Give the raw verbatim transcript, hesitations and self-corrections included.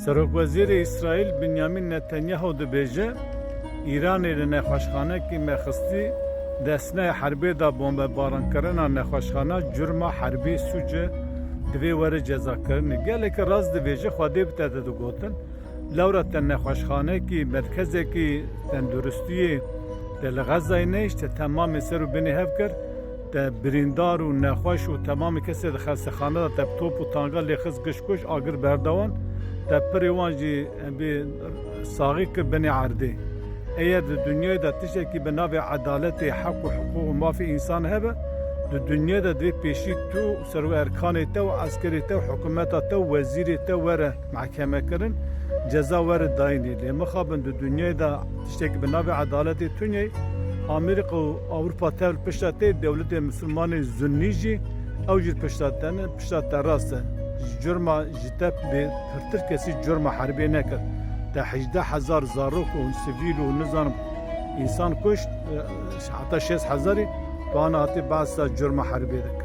Serokwezîrê Îsraîl Binyamin Netanyahu dibêje, Îranê li nexweşxanekî me xistî, di esnayê herbê de bombebaran kirina nexweşxana curma herbî sûc e, divê were cezakirinê. Gelekî rast dibêje, Xwedê bi te de digotin. Lewra te nexweşxanekî, merkezekî tenduristiyê te li Xezayê nehişt, te temamê ser û binê hev kir, te birîndar û nexweş û temamê kesê di xestexane de te bi top û tanga lê xist, giş kuşt, agir berda wan, te pirê wan jî, em bê, saxî kir binê erdê. Eger di dinyayê de tiştekî bi navê edaletê, heq û hiqûq û mafê însan hebe, di dinyayê de divê pêşî tu û serok erkanê te û eskerê te û hikûmeta te û wezîrê te were mehkeme kirin, ceza were dayînê. Lê mixabin di dinyayê de tiştekî bi navê edaletê tune ye. Amerîka û Ewropa tev li pişta te, dewletê misilmanê Sunnî jî, ew jî li pişta te ne, pişta te rast e. Ji curma ji te bê pirtir kesî curma herbê nekir. Te hejdeh hezar zarok û sivîl û nizanim însan kuşt, e, heta şêst hezarî, tu ana hatî behsa curma herbê dikir.